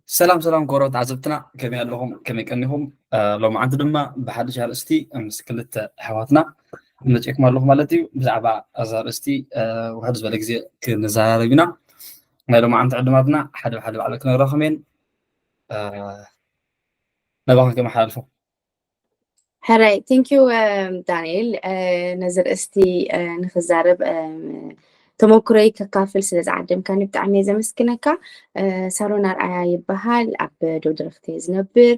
ሰላም ሰላም ክቡራት ተዓዘብትና፣ ከመይ ኣለኹም? ከመይ ቀኒኹም? ሎማዓንቲ ድማ ብሓድሽ ኣርእስቲ ምስ ክልተ ኣሕዋትና መፂእኩም ኣለኹ ማለት እዩ። ብዛዕባ እዛ ኣርእስቲ ውሕድ ዝበለ ግዜ ክንዘራረብ ኢና። ናይ ሎማዓንቲ ዕድማትና ሓደ ብሓደ ባዕለ ክነግረኹም እየን። ናባኹም ከመሓላልፎ። ሕራይ፣ thank you ዳንኤል፣ ነዚ ርእስቲ ንክዛረብ ተመክሮይ ከካፍል ስለ ዝዓደምካኒ ብጣዕሚ እየ ዘመስግነካ። ሳሮን ኣርኣያ ይበሃል። ኣብ ዶድረፍት እየ ዝነብር።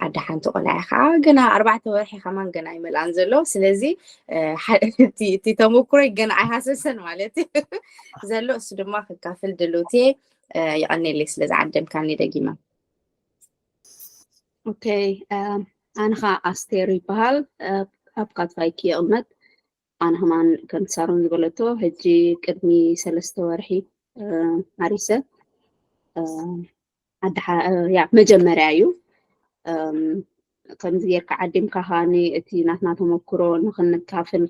ኣደ ሓንቲ ቆልዓ እየ ከዓ፣ ገና ኣርባዕተ ወርሒ ከማን ገና ኣይመልኣን ዘሎ። ስለዚ እቲ ተመክሮይ ገና ኣይሃሰሰን ማለት እዩ ዘሎ። እሱ ድማ ከካፍል ድልውቲ እየ። ይቐኒለይ ስለ ዝዓደምካኒ ደጊመ። ኦኬ፣ ኣነ ኸዓ ኣስቴር ይበሃል። ኣብ ካትፋይክ ይቕመጥ። ኣነ ከማን ከም ሳሮን ዝበለቶ ሕጂ ቅድሚ ሰለስተ ወርሒ ሓሪሰ ኣድሓ ያ መጀመርያ እዩ። ከምዚ ጌርካ ዓዲምካ ከዓኒ እቲ ናትና ተመክሮ ንክንካፍል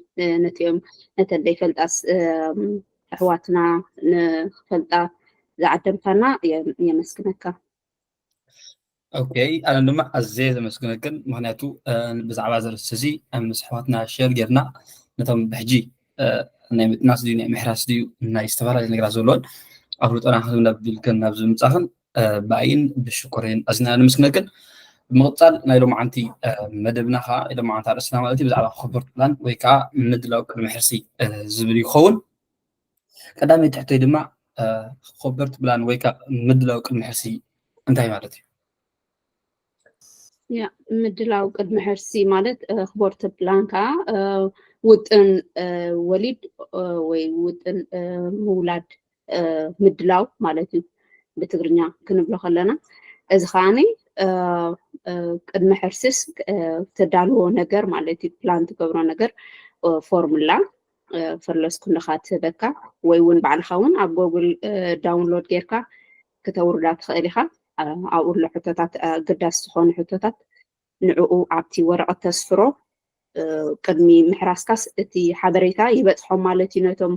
ነቲኦም ነተን ዘይፈልጣ ኣሕዋትና ንክፈልጣ ዝዓደምካና የመስግነካ። ኦኬ፣ ኣነ ድማ ኣዝየ ዘመስግነክን፣ ምክንያቱ ብዛዕባ ዘርእስቲ እዚ ምስ ኣሕዋትና ሸር ጌርና ነቶም ብሕጂ ናይ ምጥናስ ድዩ ናይ ምሕራስ ድዩ ናይ ዝተፈላለዩ ነገራት ዘለዎን ኣፍልጦና ክንብና ቢልክን ናብዚ ምምጻእክን ብኣይን ብሽኮርን ኣዝና ንምስግነክን። ብምቕጻል ናይ ሎማዓንቲ መደብና ከዓ ሎማዓንቲ ኣርእስትና ማለት እዩ ብዛዕባ ኮቨርት ፕላን ወይ ከዓ ምድላው ቅድሚ ሕርሲ ዝብል ይኸውን። ቀዳመይቲ ሕቶይ ድማ ኮቨርት ፕላን ወይ ከዓ ምድላው ቅድሚ ሕርሲ እንታይ ማለት እዩ? ያ ምድላው ቅድሚ ሕርሲ ማለት ኮቨርት ፕላን ከዓ ውጥን ወሊድ ወይ ውጥን ምውላድ ምድላው ማለት እዩ ብትግርኛ ክንብሎ ከለና። እዚ ከዓኒ ቅድሚ ሕርስስ ተዳልዎ ነገር ማለት እዩ፣ ፕላን ትገብሮ ነገር ፎርሙላ ፈለስኩ እንድኻ ትህበካ ወይ እውን ባዕልኻ እውን ኣብ ጎግል ዳውንሎድ ጌርካ ክተውርዳ ትኽእል ኢኻ። ኣብኡ ኣሎ ሕቶታት ኣገዳሲ ዝኾኑ ሕቶታት ንዕኡ ኣብቲ ወረቐት ተስፍሮ ቅድሚ ምሕራስካስ እቲ ሓበሬታ ይበፅሖም ማለት እዩ። ነቶም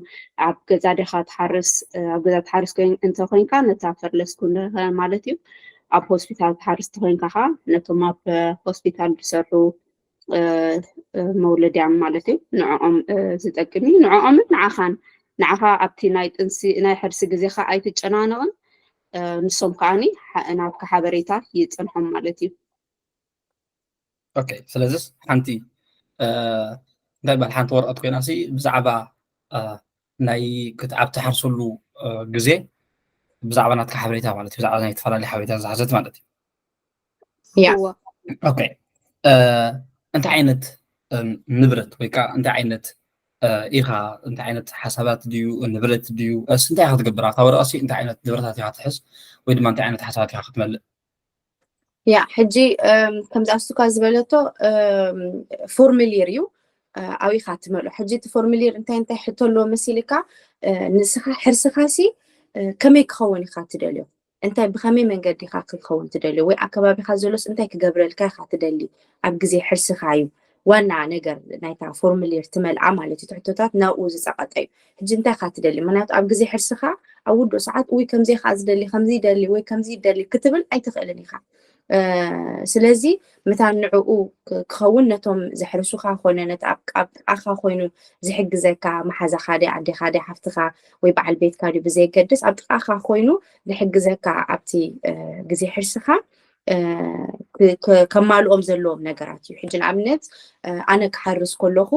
ኣብ ገዛ ዲኻ ትሓርስ ኣብ ገዛ ትሓርስ እንተኮይንካ ነታ ፈርለስኩ ማለት እዩ። ኣብ ሆስፒታል ትሓርስ ተኮይንካ ከዓ ነቶም ኣብ ሆስፒታል ዝሰርሑ መውለድያም ማለት እዩ ንዕኦም ዝጠቅም እዩ። ንዕኦምን ንዓኻን ንዓኻ ኣብቲ ናይ ጥንሲ ናይ ሕርሲ ግዜኻ ኣይትጨናነቕን ንሶም ከዓኒ ናብካ ሓበሬታ ይፀንሖም ማለት እዩ። ኦኬ፣ ስለዚስ ሓንቲ እንታይ ባል ሓንቲ ወረቐት ኮይና ሲ ብዛዕባ ናይ ክትዓብ ትሓርሰሉ ግዜ ብዛዕባ ናትካ ሓበሬታ ማለት ብዛዕባ ናይ ዝተፈላለዩ ሓበሬታ ዝሓዘት ማለት እዩ። ያ ኦኬ፣ እንታይ ዓይነት ንብረት ወይ ከዓ እንታይ ዓይነት ኢኻ እንታይ ዓይነት ሓሳባት ድዩ ንብረት ድዩ እንታይ ኢኻ ትገብር ኣብታ ወረቐት እንታይ ዓይነት ንብረታት ኢኻ ትሕዝ ወይ ድማ እንታይ ዓይነት ሓሳባት ኢኻ ክትመልእ? ያ ሕጂ ከምዚ ኣስቱካ ዝበለቶ ፎርሙሊር እዩ። ኣብኡ ኢኻ ትመልኦ። ሕጂ እቲ ፎርሙሊር እንታይ እንታይ ሕቶ ኣለዎ መሲልካ ንስኻ ሕርስኻ ሲ ከመይ ክኸውን ኢኻ ትደልዮ? እንታይ ብኸመይ መንገዲ ኢኻ ክኸውን ትደልዮ? ወይ ኣከባቢኻ ዘሎስ እንታይ ክገብረልካ ኢኻ ትደሊ? ኣብ ግዜ ሕርስኻ እዩ ዋና ነገር ናይታ ፎርሙሊር ትመልኣ ማለት እዩ። እቲ ሕቶታት ናብኡ ዝፀቐጠ እዩ። ሕጂ እንታይ ኢኻ ትደሊ? ምክንያቱ ኣብ ግዜ ሕርስኻ ኣብ ውዱእ ሰዓት ውይ ከምዚ ኢኻ ዝደሊ ከምዚ ይደሊ ወይ ከምዚ ይደሊ ክትብል ኣይትኽእልን ኢኻ። ስለዚ ምታን ንዕኡ ክኸውን ነቶም ዘሕርሱኻ ኮነ ነቲ ኣብ ጥቃኻ ኮይኑ ዝሕግዘካ መሓዛኻ ዲ ኣዴኻ ዲ ሓፍትኻ ወይ በዓል ቤትካ ዲ ብዘየገድስ ኣብ ጥቃኻ ኮይኑ ዝሕግዘካ ኣብቲ ግዜ ሕርስኻ ከማልኦም ዘለዎም ነገራት እዩ። ሕጂ ንኣብነት ኣነ ክሓርስ ከለኹ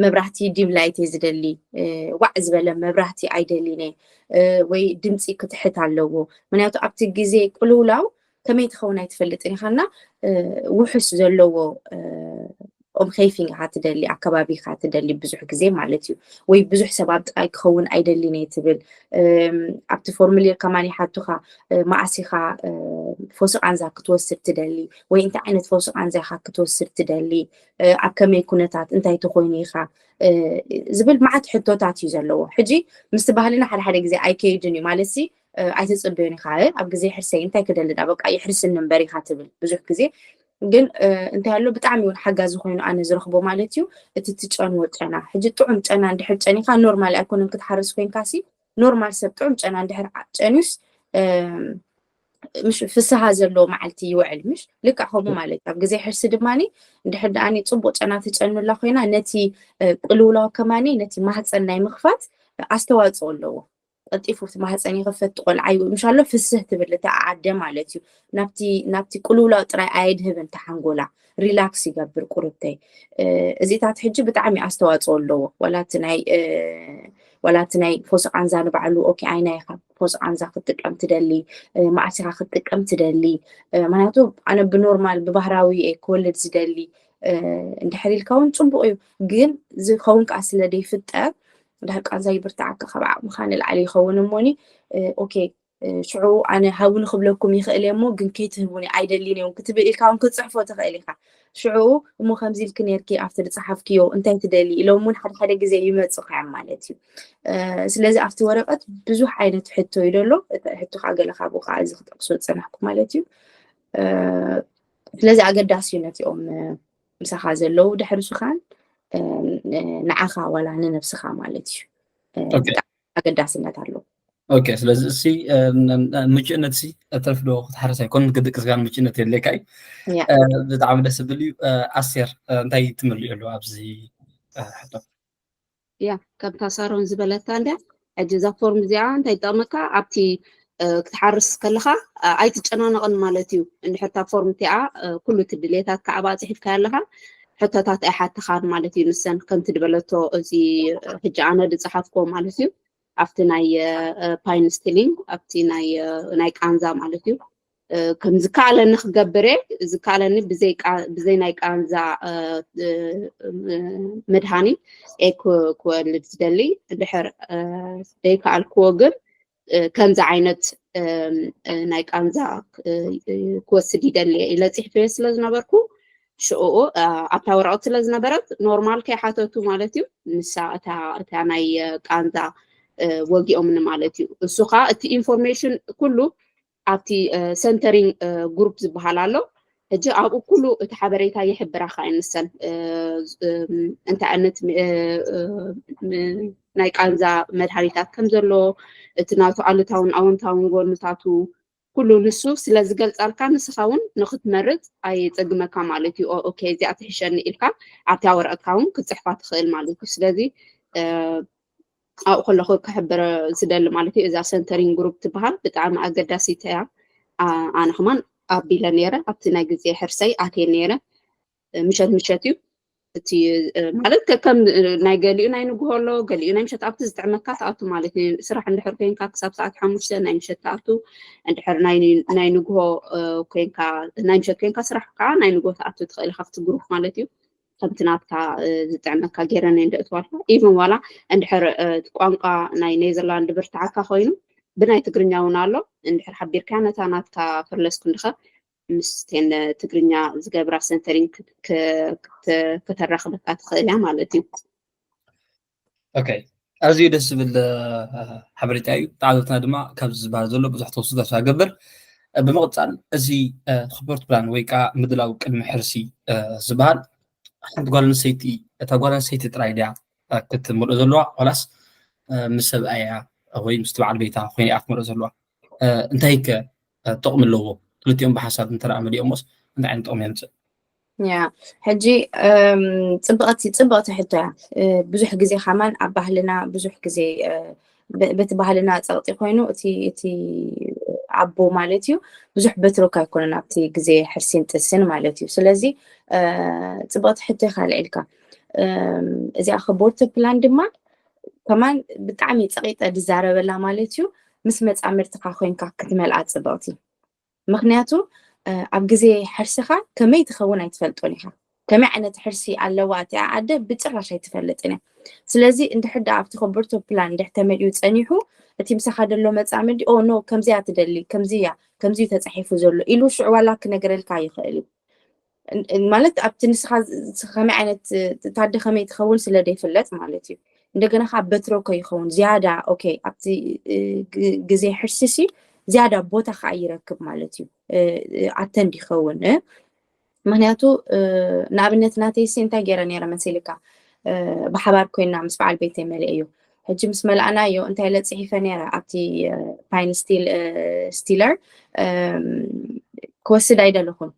መብራህቲ ዲም ላይት እየ ዝደሊ፣ ዋዕ ዝበለ መብራህቲ ኣይደሊን እየ ወይ ድምፂ ክትሕት ኣለዎ። ምክንያቱ ኣብቲ ግዜ ቅልውላው ከመይ ትኸውን ኣይትፈልጥን ኢኻና ውሑስ ዘለዎ ኦም ኬፊንግ ኢኻ ትደሊ ኣከባቢ ኢኻ ትደሊ ብዙሕ ግዜ ማለት እዩ። ወይ ብዙሕ ሰብ ኣብ ጥቃይ ክኸውን ኣይደሊን እየ ትብል። ኣብቲ ፎርሙሊር ከማን ይሓቱኻ መዓስ ኢኻ ፈውሲ ቃንዛ ክትወስድ ትደሊ ወይ እንታይ ዓይነት ፈውሲ ቃንዛ ኢኻ ክትወስድ ትደሊ ኣብ ከመይ ኩነታት እንታይ ተኮይኑ ኢኻ ዝብል መዓት ሕቶታት እዩ ዘለዎ። ሕጂ ምስቲ ባህልና ሓደ ሓደ ግዜ ኣይከይድን እዩ ማለት ሲ ኣይትፅበዮን ኢኻ ኣብ ግዜ ሕርሰይ እንታይ ክደሊ ዳ በቃ ይሕርስኒ እምበር ኢኻ ትብል ብዙሕ ግዜ ግን እንታይ ኣሎ ብጣዕሚ እውን ሓጋዚ ኮይኑ ኣነ ዝረኽቦ ማለት እዩ እቲ ትጨንዎ ጨና ሕጂ ጥዑም ጨና እንድሕር ጨኒኻ ኖርማል ኣይኮነን ክትሓርስ ኮይንካ ሲ ኖርማል ሰብ ጥዑም ጨና እንድሕር ጨንዩስ ምሽ ፍስሃ ዘለዎ መዓልቲ ይውዕል። ምሽ ልክዕ ከምኡ ማለት እዩ። ኣብ ግዜ ሕርሲ ድማ እንድሕር ደኣ ጽቡቕ ጨና ትጨኑላ ኮይና፣ ነቲ ቅልውላው ከማኒ ነቲ ማህፀን ናይ ምኽፋት ኣስተዋፅኦ ኣለዎ። ቀልጢፉ እቲ ማህፀን ይኽፈት፣ ቆልዓ ይው ምሻሎ ፍስህ ትብል እታ ኣደ ማለት እዩ። ናብቲ ናብቲ ቅልውላው ጥራይ ኣየድህብን ተሓንጎላ፣ ሪላክስ ይገብር ቁርብተይ። እዚታት ሕጂ ብጣዕሚ ኣስተዋፅኦ ኣለዎ። ዋላ እቲ ናይ ዋላ እቲ ናይ ፎስ ቃንዛ ንባዕሉ ኦኬ፣ ኣይና ኢኻ ፎስ ቃንዛ ክትጥቀም ትደሊ፣ ማዕሲኻ ክትጥቀም ትደሊ። ምክንያቱ ኣነ ብኖርማል ብባህራዊ እየ ክወልድ ዝደሊ እንድሕር ኢልካ እውን ፅቡቅ እዩ። ግን ዝኸውን ከዓ ስለ ዘይፍጠር፣ ድሕር ቃንዛ ይብርትዓካ፣ ካብ ዓቕምኻ ንላዕሊ ይኸውን እሞኒ ኦኬ፣ ሽዑ ኣነ ሃቡኒ ክብለኩም ይኽእል እየ እሞ ግን ከይትህቡኒ ኣይደልን እዮም ክትብል ኢልካ እውን ክትፅሕፎ ትኽእል ኢኻ። ሽዑ እሞ ከምዚ ኢልኪ ነርኪ ኣብቲ ዝፀሓፍክዮ እንታይ ትደሊ ኢሎም እውን ሓደ ሓደ ግዜ ይመፁኻ እዮም ማለት እዩ። ስለዚ ኣብቲ ወረቀት ብዙሕ ዓይነት ሕቶ እዩ ዘሎ። ሕቶ ከዓ ገለ ካብኡ ከዓ እዚ ክጠቅሶ ዝፀናሕኩ ማለት እዩ። ስለዚ ኣገዳሲ እዩ ነቲኦም ምሳኻ ዘለዉ ድሕሪ ሱኻን ንዓኻ ዋላ ንነብስኻ ማለት እዩ። ኣገዳስነት ኣለዎ። ኦኬ፣ ስለዚ እሲ ምጭእነት ሲ እተርፍ ዶ ክትሓርስ ኣይኮን ክድቅስ ጋር ምጭእነት የድልየካ እዩ። ብጣዕሚ ደስ ዝብል እዩ። ኣስቴር እንታይ ትምልእሉ ኣብዚ ሕቶ? ያ ከምታ ሳሮን ዝበለታ እንድያ ሕጂ እዛ ፎርም እዚኣ እንታይ ይጠቕመካ ኣብቲ ክትሓርስ ከለኻ ኣይትጨናነቕን ማለት እዩ። እንድሕርታ ፎርም እቲኣ ኩሉ እቲ ድሌታት ከዓ ኣብኣ ፅሒፍካ ኣለኻ ሕቶታት ኣይሓትኻን ማለት እዩ። ንሰን ከምቲ ዝበለቶ እዚ ሕጂ ኣነ ዝፀሓፍኮ ማለት እዩ ኣብቲ ናይ ፓይን ስቲሊንግ ኣብቲ ናይ ቃንዛ ማለት እዩ። ከም ዝከኣለኒ ክገብር እየ። ዝከኣለኒ ብዘይ ናይ ቃንዛ መድሃኒት እየ ክወልድ ዝደሊ። ድሕር ዘይከኣልክዎ ግን ከምዚ ዓይነት ናይ ቃንዛ ክወስድ ይደሊ እየ ኢለ ፅሒፈዮ ስለ ዝነበርኩ ሽኡ ኣብታ ወረቐት ስለ ዝነበረት ኖርማል ከይሓተቱ ማለት እዩ። ንሳ እታ ናይ ቃንዛ ወጊኦምኒ ማለት እዩ። እሱ ከዓ እቲ ኢንፎርሜሽን ኩሉ ኣብቲ ሰንተሪንግ ግሩፕ ዝበሃል ኣሎ። ሕጂ ኣብኡ ኩሉ እቲ ሓበሬታ ይሕብራኻ እየን ንሰን እንታይ ዓይነት ናይ ቃንዛ መድሃኒታት ከም ዘሎ እቲ ናቱ ኣሉታውን ኣወንታውን ጎንታቱ ኩሉ ንሱ ስለ ዝገልጻልካ ንስኻ እውን ንክትመርጽ ኣየጸግመካ ማለት እዩ። ኦኬ እዚኣ ትሕሸኒ ኢልካ ኣብታ ወረቐትካ እውን ክትጽሕፋ ትኽእል ማለት እዩ። ስለዚ ኣብኡ ከለኹ ክሕብር ዝደሊ ማለት እዩ። እዛ ሰንተሪንግ ግሩፕ ትበሃል ብጣዕሚ ኣገዳሲት እያ። ኣነ ከማን ኣቢለ ነይረ ኣብቲ ናይ ግዜ ሕርሰይ ኣትየ ነይረ። ምሸት ምሸት እዩ እቲ ማለት ከከም ናይ ገሊኡ ናይ ንግሆ ኣሎ፣ ገሊኡ ናይ ምሸት ኣብቲ ዝጥዕመካ ትኣቱ ማለት እዩ። ስራሕ እንድሕር ኮይንካ ክሳብ ሰዓት ሓሙሽተ ናይ ምሸት ትኣቱ፣ እንድሕር ናይ ንግሆ ኮይንካ ናይ ምሸት ኮይንካ ስራሕ ከዓ ናይ ንግሆ ትኣቱ ትኽእል ካብቲ ግሩፕ ማለት እዩ። ከምቲ ናትካ ዝጥዕመካ ገይረን እንደ እትዋልካ ኢቨን ዋላ እንድሕር ቋንቋ ናይ ኔዘርላንድ ብርትዓካ ኮይኑ ብናይ ትግርኛ እውን ኣሎ። እንድሕር ሓቢርካ ነታ ናትካ ፍርለስ ክንድኸ ምስቴን ትግርኛ ዝገብራ ሰንተሪን ከተራኽበካ ትኽእል እያ ማለት እዩ። ኦኬ፣ ኣዝዩ ደስ ዝብል ሓበሬታ እዩ። ተዓዘብትና ድማ ካብዚ ዝበሃል ዘሎ ብዙሕ ተወስዶ ተገብር። ብምቕፃል እዚ ኮምፎርት ፕላን ወይ ከዓ ምድላው ቅድሚ ሕርሲ ዝበሃል ሓንቲ ጓል ኣንስተይቲ እታ ጓል ኣንስተይቲ ጥራይ ድያ ክትምልኦ ዘለዋ ዋላስ ምስ ሰብኣያ ወይ ምስ በዓል ቤታ ኮይና ክትምልኦ ዘለዋ? እንታይ ከ ጥቕሚ ኣለዎ? ክልቲኦም ብሓሳብ እንተረኣ መሊኦሞስ እንታይ ዓይነት ጥቕሚ የምፅእ? ያ ሕጂ ፅብቕቲ ፅብቕቲ ሕቶ እያ። ብዙሕ ግዜ ከማን ኣብ ባህልና ብዙሕ ግዜ በቲ ባህልና ፀቕጢ ኮይኑ እቲ እቲ ኣቦ ማለት እዩ ብዙሕ በትሮክ ኣይኮነን ኣብቲ ግዜ ሕርሲን ጥስን ማለት እዩ። ስለዚ ፅብቕቲ ሕቶ ኢኻ ኣልዒልካ። እዚኣ ከቦርቶ ፕላን ድማ ከማን ብጣዕሚ ፀቂጠ ዝዛረበላ ማለት እዩ። ምስ መፃምድትኻ ኮይንካ ክትመልኣ ፅብቕቲ። ምክንያቱ ኣብ ግዜ ሕርስኻ ከመይ ትኸውን ኣይትፈልጦን ኢኻ። ከመይ ዓይነት ሕርሲ ኣለዋ እቲኣ ኣደ ብጭራሽ ኣይትፈልጥን እያ። ስለዚ እንድሕር ደኣ ኣብቲ ከቦርቶ ፕላን እንድሕ ተመሊኡ ፀኒሑ እቲ ምሳኻ ዘሎ መፃምዲ ኦ ኖ ከምዚያ ትደሊ ከምዚያ ከምዚ ተፃሒፉ ዘሎ ኢሉ ሽዑ ዋላ ክነግረልካ ይኽእል እዩ። ማለት ኣብቲ ንስኻ ከመይ ዓይነት ታደ ከመይ ትኸውን ስለ ዘይፍለጥ ማለት እዩ። እንደገና ከዓ በትሮ ከይኸውን ዝያዳ ኦኬ ኣብቲ ግዜ ሕርሲሲ ዝያዳ ቦታ ከዓ ይረክብ ማለት እዩ። ኣተንድ ይኸውን ምክንያቱ ንኣብነት ናተይሲ እንታይ ገይረ ነይረ መሲልካ ብሓባር ኮይና ምስ በዓል ቤተይ መሊአ እዩ ሕጂ ምስ መላእናዮ እንታይ ኢለ ጽሒፈ ነይረ ኣብቲ ፓይን ስቲለር ክወስድ ኣይደለኹን።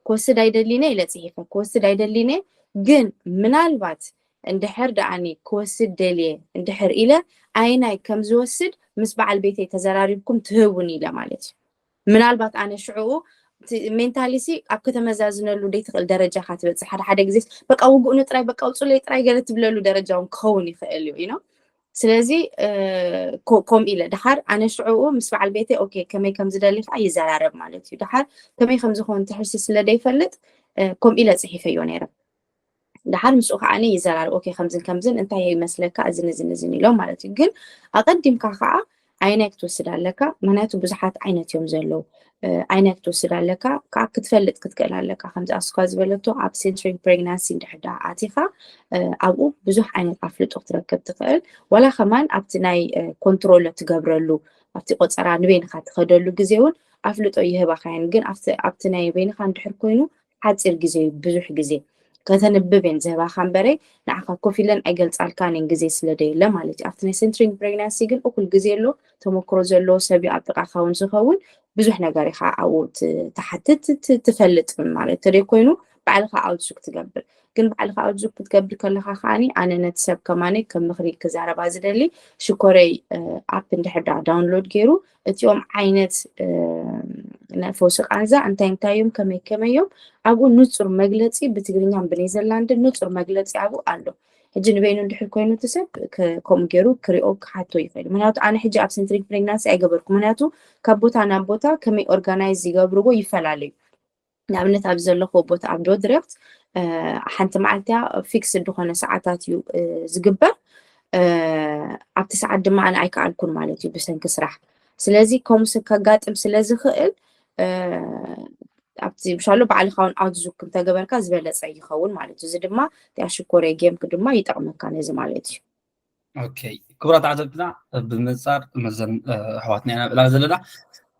ክወስድ ኣይደሊነ ኢለ ጽሒፈ። ክወስድ ኣይደሊነ ግን ምናልባት እንድሕር ደኣኒ ክወስድ ደልየ እንድሕር ኢለ ኣይናይ ከም ዝወስድ ምስ በዓል ቤተይ ተዘራሪብኩም ትህቡን ኢለ ማለት እዩ። ምናልባት ኣነ ሽዕኡ ሜንታሊሲ ኣብ ከተመዛዝነሉ ደይትኽእል ደረጃ ካ ትበፅሕ ሓደ ሓደ ግዜ በቃ ውጉእኑ ጥራይ በቃ ውፁለይ ጥራይ ገለ ትብለሉ ደረጃ እውን ክኸውን ይኽእል እዩ ኢኖ። ስለዚ ከምኡ ኢለ ድሓር ኣነ ሽዕኡ ምስ በዓል ቤተይ ኦኬ ከመይ ከም ዝደሊ ከዓ ይዘራረብ ማለት እዩ። ድሓር ከመይ ከም ዝኾን ትሕርሲ ስለ ደይፈልጥ ከምኡ ኢለ ፅሒፈዮ ነይረ። ድሓር ምስኡ ከዓ ይዘራረብ ኦኬ ከምዝን ከምዝን እንታይ ይመስለካ እዝን እዝን እዝን ኢሎም ማለት እዩ። ግን ኣቐዲምካ ከዓ ኣይናይ ክትወስድ ኣለካ። ምክንያቱ ብዙሓት ዓይነት እዮም ዘለዉ። ኣይናይ ክትወስድ ኣለካ ከዓ ክትፈልጥ ክትክእል ኣለካ። ከምዚ ኣስኳ ዝበለቶ ኣብ ሴንትሪንግ ፕሬግናንሲ እንድሕር ደኣ ኣቲኻ ኣብኡ ብዙሕ ዓይነት ኣፍልጦ ክትረክብ ትኽእል። ዋላ ከማን ኣብቲ ናይ ኮንትሮል ትገብረሉ ኣብቲ ቆፀራ ንበይንካ ትኸደሉ ግዜ እውን ኣፍልጦ ይህባኻየን። ግን ኣብቲ ናይ በይንካ እንድሕር ኮይኑ ሓፂር ግዜ እዩ ብዙሕ ግዜ ከተንብብ እየን ዝህባኻ እምበረ ንዓኻ ኮፍ ኢለን ኣይገልፃልካን እየን ግዜ ስለ ደየለ ማለት እዩ። ኣብቲ ናይ ሴንትሪንግ ፕሬግናንሲ ግን እኩል ግዜ ኣሎ። ተመክሮ ዘለዎ ሰብ እዩ ኣብ ጥቃኻ እውን ዝኸውን። ብዙሕ ነገር ኢኻ ኣብኡ ትሓትት ትፈልጥ ማለት ተደይ ኮይኑ ባዕልኻ ኣውትዙክ ትገብር። ግን ባዕልኻ ኣውትዙክ ክትገብር ከለኻ ከዓኒ ኣነ ነቲ ሰብ ከማነ ከም ምኽሪ ክዛረባ ዝደሊ ሽኮረይ ኣፕ እንድሕር ዳውንሎድ ገይሩ እቲኦም ዓይነት ናይ ፈውሲ ቃንዛ እንታይ እንታይ እዮም ከመይ ከመይ እዮም ኣብኡ ንፁር መግለፂ ብትግርኛን ብኔዘርላንድን ንፁር መግለፂ ኣብኡ ኣሎ። ሕጂ ንበይኑ እንድሕር ኮይኑ እቲ ሰብ ከምኡ ገይሩ ክሪኦ ክሓቶ ይኽእል። ምክንያቱ ኣነ ሕጂ ኣብ ሴንትሪንግ ፕሬግናንሲ ኣይገበርኩ። ምክንያቱ ካብ ቦታ ናብ ቦታ ከመይ ኦርጋናይዝ ይገብርዎ ይፈላለዩ። ንኣብነት ኣብ ዘለኹ ቦታ ኣብ ዶድሬክት ሓንቲ መዓልቲያ ፊክስ ዝኾነ ሰዓታት እዩ ዝግበር። ኣብቲ ሰዓት ድማ ኣነ ኣይከኣልኩን ማለት እዩ ብሰንኪ ስራሕ። ስለዚ ከምኡ ከጋጥም ስለ ዝኽእል ኣብቲ ብሻሎ ባዕልኻ እውን ኣውትዙክ እንተገበርካ ዝበለፀ ይኸውን ማለት እዩ። እዚ ድማ እቲኣ ሽኮር ጌምክ ድማ ይጠቕመካ ነዚ ማለት እዩ። ኦኬ ክቡራት ዓዘብትና ብምንፃር መዘን ኣሕዋትና ኢና ንብላ ዘለና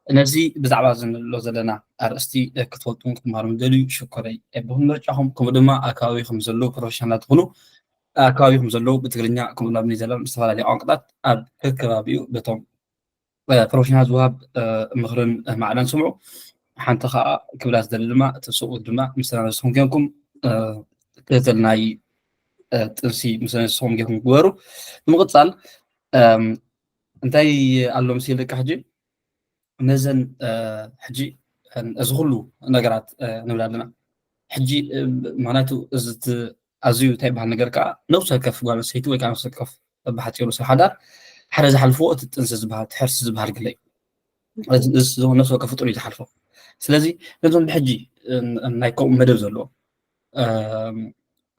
ነዚ ብዛዕባ ዝንብሎ ዘለና ኣርእስቲ ክትፈልጡ ክትምሃሩ ምደልዩ ሽኮረይ ብኹም ምርጫኹም ከምኡ ድማ ኣካባቢኹም ዘለዉ ፕሮፌሽናላት ትኹኑ ኣካባቢኹም ዘለዉ ብትግርኛ ከምኡ ናብ ኒዘርላንድ ዝተፈላለዩ ቋንቋታት ኣብ ከከባቢኡ በቶም ፕሮፌሽናል ዝወሃብ ምኽርን ማዕዳን ስምዑ። ሓንቲ ከዓ ክብላ ዝደሊ ድማ እቲ ሰብኡት ድማ ምስና ነስኹም ኮንኩም ክትትል ናይ ጥንሲ ምስና ነስኹም ጌርኩም ግበሩ። ብምቕፃል እንታይ ኣሎ ምስ ደቂ ሕጂ ነዘን ሕጂ እዚ ኩሉ ነገራት ንብል ኣለና። ሕጂ ምክንያቱ እዚ ኣዝዩ እንታይ ይበሃል ነገር ከዓ ነብሲ ወከፍ ጓል ኣንስተይቲ ወይ ከዓ ነብሲ ወከፍ በብሓፂሩ ሰብ ሓዳር ሓደ ዝሓልፍዎ እቲ ጥንሲ ዝበሃል እቲ ሕርሲ ዝበሃል ግለ እዩ። ነብሲ ወከፍ ፍጡር እዩ ዝሓልፎ። ስለዚ ነዞም ብሕጂ ናይ ከምኡ መደብ ዘለዎ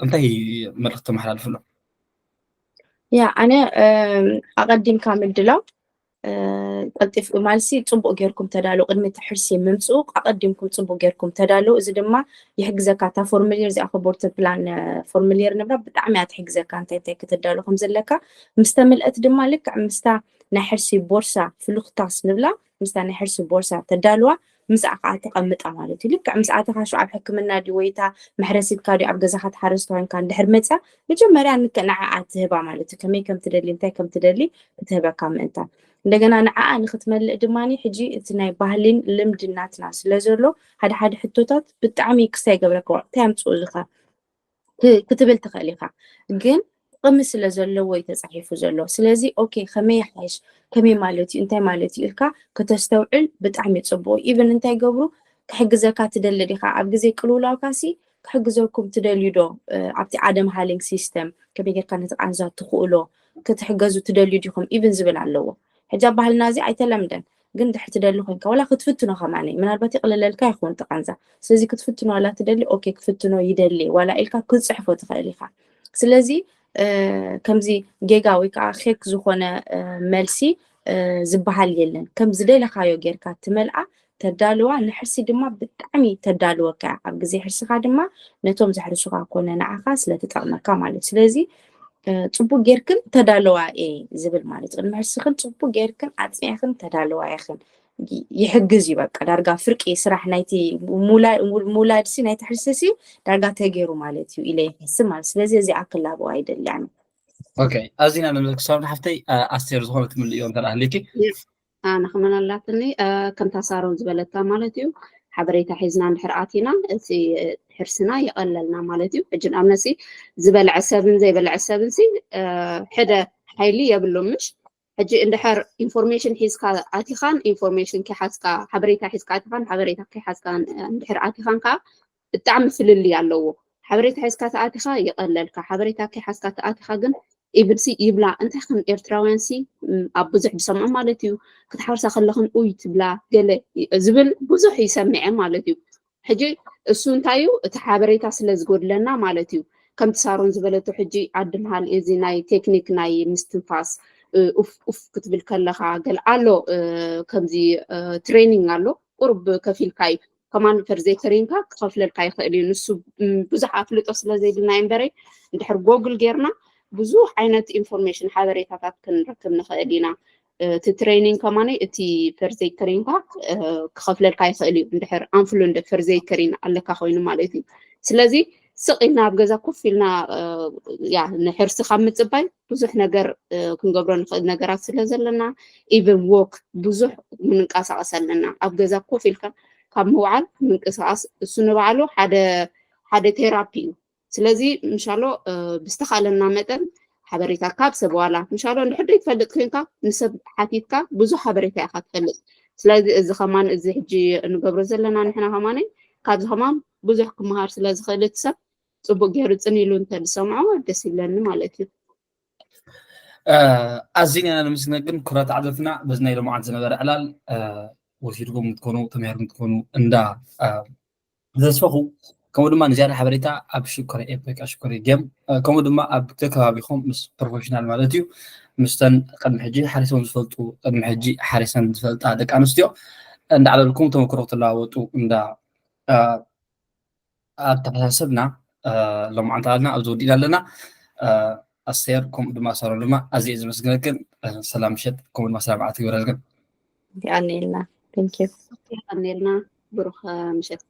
እንታይ መልእኽቲ ተመሓላልፍሎም? ያ ኣነ ኣቐዲምካ ምድላው ቀልጢፍ ማለትሲ ፅቡቅ ጌርኩም ተዳሎ ቅድሚ እቲ ሕርሲ ምምፅኡ ኣቀዲምኩም ፅቡቅ ጌርኩም ተዳሎ። እዚ ድማ ይሕግዘካ። እታ ፎርሙሌር እዚኣ ከቦርተ ፕላን ፎርሙሌር ንብላ ብጣዕሚ እያ ትሕግዘካ እንታይ እንታይ ክትዳሎ ከም ዘለካ። ምስ ተምልአት ድማ ልክዕ ምስታ ናይ ሕርሲ ቦርሳ ፍሉክታስ ንብላ ምስታ ናይ ሕርሲ ቦርሳ ተዳልዋ ምስኣ ከዓ ተቐምጣ ማለት እዩ። ልክዕ ምስ ኣተኻ ሽዑ ኣብ ሕክምና ድዩ ወይ እታ መሕረሲትካ ድዩ ኣብ ገዛኻ ትሓርስ ተኮንካ እንድሕር መፅያ መጀመርያ ንዓኣ ትህባ ማለት እዩ። ከመይ ከም ትደሊ እንታይ ከም ትደሊ ክትህበካ ምእንታን እንደገና ንዓኣ ንክትመልእ ድማ ሕጂ እቲ ናይ ባህሊን ልምድን ናትና ስለ ዘሎ ሓደ ሓደ ሕቶታት ብጣዕሚ ክስታይ ይገብረካ እንታይ ኣምፅኡ ዝኸ ክትብል ትኽእል ኢኻ። ግን ጥቕሚ ስለ ዘለዎ እዩ ተፃሒፉ ዘሎ። ስለዚ ኦኬ ከመይ ይሓይሽ ከመይ ማለት እዩ እንታይ ማለት እዩ ኢልካ ከተስተውዕል ብጣዕሚ ፅቡቅ። ኢቨን እንታይ ገብሩ ክሕግዘካ ትደሊ ዲኻ ኣብ ግዜ ቅልውላውካሲ ክሕግዘኩም ትደልዩ ዶ? ኣብቲ ኣደም ሃሊንግ ሲስተም ከመይ ጌርካ ነቲ ቃንዛ ትኽእሎ ክትሕገዙ ትደልዩ ዲኹም ኢቭን ዝብል ኣለዎ። ሕጂ ኣብ ባህልና እዚ ኣይተለምደን ግን ድሕር ትደሊ ኮንካ ወላ ክትፍትኖ ከማነ ምናልባት ይቕልለልካ ይኸውን እቲ ቃንዛ። ስለዚ ክትፍትኖ ዋላ ትደሊ ኦኬ ክፍትኖ ይደሊ ዋላ ኢልካ ክትፅሕፎ ትኽእል ኢኻ። ስለዚ ከምዚ ጌጋ ወይ ከዓ ኬክ ዝኾነ መልሲ ዝበሃል የለን። ከም ዝደለኻዮ ጌርካ ትመልኣ ተዳልዋ ንሕርሲ ድማ ብጣዕሚ ተዳልወካ እያ። ኣብ ግዜ ሕርስኻ ድማ ነቶም ዘሕርሱኻ ኮነ ንዓኻ ስለ ትጠቕመካ ማለት እዩ። ስለዚ ፅቡቅ ጌርክን ተዳለዋ እየ ዝብል ማለት እዩ። ቅድሚ ሕርስኽን ፅቡቅ ጌርክን ኣፅኒዕኽን ተዳለዋ ኢኽን ይሕግዝ እዩ። በቃ ዳርጋ ፍርቂ ስራሕ ናይቲ ምውላድሲ ናይቲ ሕርስሲ ዳርጋ ተገይሩ ማለት እዩ ኢለ ይሕስብ ማለት ስለዚ እዚኣ ክላበዋ ይደሊ ኣነ። ኦኬ፣ ኣዚና ነመስግን ሳሮን ሓፍተይ። ኣስቴር፣ ዝኾነ ትምልእዮ እንተ ኣለኪ? ኣነ ከመን ኣላትኒ፣ ከምታ ሳሮን ዝበለታ ማለት እዩ። ሓበሬታ ሒዝና እንድሕር ኣቲና፣ እቲ ሕርስና ይቐለልና ማለት እዩ። ሕጂ ንኣብነሲ ዝበልዐ ሰብን ዘይበልዐ ሰብን ሲ ሕደ ሓይሊ የብሉም፣ ምሽ? ሕጂ እንድሕር ኢንፎርሜሽን ሒዝካ ኣቲኻን ኢንፎርሜሽን ከይሓዝካ፣ ሓበሬታ ሒዝካ ኣቲኻን ሓበሬታ ከይሓዝካ እንድሕር ኣቲኻን ከዓ ብጣዕሚ ፍልልይ ኣለዎ። ሓበሬታ ሒዝካ ተኣቲኻ ይቐለልካ፣ ሓበሬታ ከይሓዝካ ተኣቲኻ ግን ኢብልሲ ይብላ። እንታይ ከም ኤርትራውያን ሲ ኣብ ብዙሕ ዝሰምዖ ማለት እዩ፣ ክትሓርሳ ከለኽን ኡይ ትብላ ገለ ዝብል ብዙሕ ይሰምዐ ማለት እዩ። ሕጂ እሱ እንታይ እዩ፣ እቲ ሓበሬታ ስለ ዝጎድለና ማለት እዩ። ከምቲ ሳሮን ዝበለቶ ሕጂ ዓዲ መሃል እዚ ናይ ቴክኒክ ናይ ምስትንፋስ ኡፍ ኡፍ ክትብል ከለኻ ገለ ኣሎ፣ ከምዚ ትሬኒንግ ኣሎ፣ ቁርብ ከፊልካ እዩ። ከማን ፈርዘይ ተሪንካ ክኸፍለልካ ይኽእል እዩ። ንሱ ብዙሕ ኣፍልጦ ስለ ዘይብልና እምበረይ፣ እንድሕር ጎግል ጌርና ብዙሕ ዓይነት ኢንፎርሜሽን ሓበሬታታት ክንረክብ ንኽእል ኢና። እቲ ትሬኒንግ ከማን እቲ ፈርዘይ ተሪንካ ክኸፍለልካ ይኽእል እዩ፣ እንድሕር ኣንፍሉንደ ፈርዘይ ተሪን ኣለካ ኮይኑ ማለት እዩ። ስለዚ ስቕ ኢልና ኣብ ገዛ ኮፍ ኢልና ያ ንሕርሲ ካብ ምፅባይ ብዙሕ ነገር ክንገብሮ ንኽእል ነገራት ስለ ዘለና፣ ኢቨን ዎክ ብዙሕ ምንንቀሳቐስ ኣለና። ኣብ ገዛ ኮፍ ኢልካ ካብ ምውዓል ምንቅስቃስ እሱ ንባዕሉ ሓደ ሓደ ቴራፒ እዩ። ስለዚ ምሻሎ ብዝተኻለና መጠን ሓበሬታ ካብ ሰብ ዋላ ምሻሎ እንድሕር ትፈልጥ ኮይንካ ንሰብ ሓቲትካ ብዙሕ ሓበሬታ ኢኻ ትፈልጥ። ስለዚ እዚ ከማን እዚ ሕጂ እንገብሮ ዘለና ንሕና ከማን ካብዚ ከማን ብዙሕ ክመሃር ስለ ዝኽእል እቲ ሰብ ፅቡቅ ገይሩ ፅን ኢሉ እንተ ዝሰምዖ ደስ ይብለኒ ማለት እዩ። ኣዚና ኢና ንምስግነክን ክብራት ዓዘብትና በዚ ናይ ሎማዓንቲ ዝነበረ ዕላል ወሲድኩም ትኮኑ ተምሂርኩም ትኮኑ እንዳ ተስፈኹ። ከምኡ ድማ ንዝያዳ ሓበሬታ ኣብ ሽኮሪ ኤፕ ወይ ከዓ ሽኮሪ ጌም ከምኡ ድማ ኣብ ከባቢኹም ምስ ፕሮፌሽናል ማለት እዩ ምስተን ቅድሚ ሕጂ ሓሪሶም ዝፈልጡ ቅድሚ ሕጂ ሓሪሰን ዝፈልጣ ደቂ ኣንስትዮ እንዳዕለልኩም ተመክሮ ክትለዋወጡ እንዳ ኣተሓሳሰብና ሎማዓንቲ ኣለና ኣብዚ ወዲእና ኣለና። ኣስቴር ከምኡ ድማ ሳሮን ድማ ኣዝየ ዘመስግነክን ሰላም ምሸት ከምኡ ድማ ሰላም ዓት ይግበረልክን። ይቀንየልና። Thank you። ይቀንየልና። ብሩኽ ምሸት።